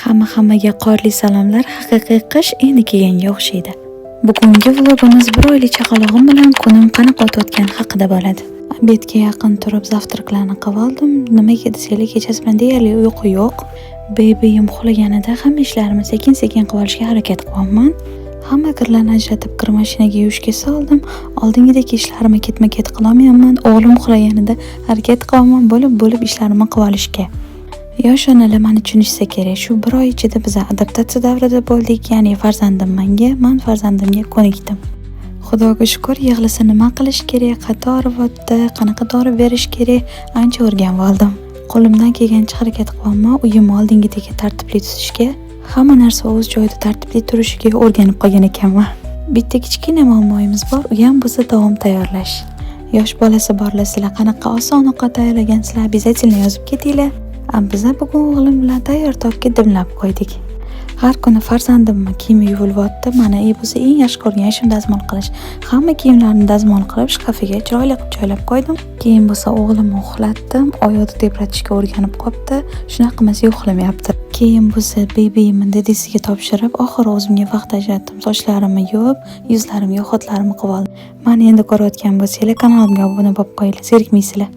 Hamma-hammaga qorli salomlar. Haqiqiy qish endi kelganga o'xshaydi. Bugungi vlogimiz bir oylik chaqalog'im bilan kunim qanaqa o'tayotgani haqida bo'ladi. Обед ga yaqin turib завтрак larni qilib oldim. Nimaga desanglar, kechasi bilan deyarli uyqu yo'q. Bebiyim uxlaganida hamma ishlarimni sekin-sekin qilib olishga harakat qilyapman. Hamma kirlarni ajratib, kir mashinaga yuvishga soldim. Oldingidek ishlarimni ketma-ket qilolmayapman. O'g'lim uxlaganida harakat qilyapman bo'lib-bo'lib ishlarimni qilib olishga. Yosh onalar mani tushunishsa kerak. Shu bir oy ichida biz adaptatsiya davrida bo'ldik, ya'ni farzandim menga, man farzandimga ko'nikdim. Xudoga shukur, yig'lasa nima qilish kerak, qayerda og'riyapti, qanaqa dori berish kerak, ancha o'rganib oldim. Qo'limdan kelgancha harakat qilyapman uyimni oldingidek tartibli tutishga, hamma narsa o'z joyida tartibli turishiga o'rganib qolgan ekanman. Bitta kichkina muammoyimiz bor, u ham bo'lsa taom tayyorlash. Yosh bolasi borlar, sizlar qanaqa oson ovqat tayyorlagansizlar, обязательно yozib ketinglar. A biza bugun o'g'lim bilan tayyor tobga dimlab qo'ydik. Har kuni farzandimni kiyimi yuvilyapti. Mana bo'lsa eng yaxshi ko'rgan ishim dazmol qilish. Hamma kiyimlarni dazmol qilib, shkafiga chiroyli qilib joylab qo'ydim. Keyin bo'lsa o'g'limni uxlatdim. Oyoqda tebratishga o'rganib qolibdi. Shunaqa qilmasa uxlamayapti. Keyin bo'lsa bebiyimni dadasiga topshirib, oxiri o'zimga vaqt ajratdim. Sochlarimni yuvib, yuzlarimga уход larimni qilib oldim. Mani endi ko'rayotgan bo'lsanglar, kanalimga obuna bo'lib qo'yinglar, zerikmaysizlar.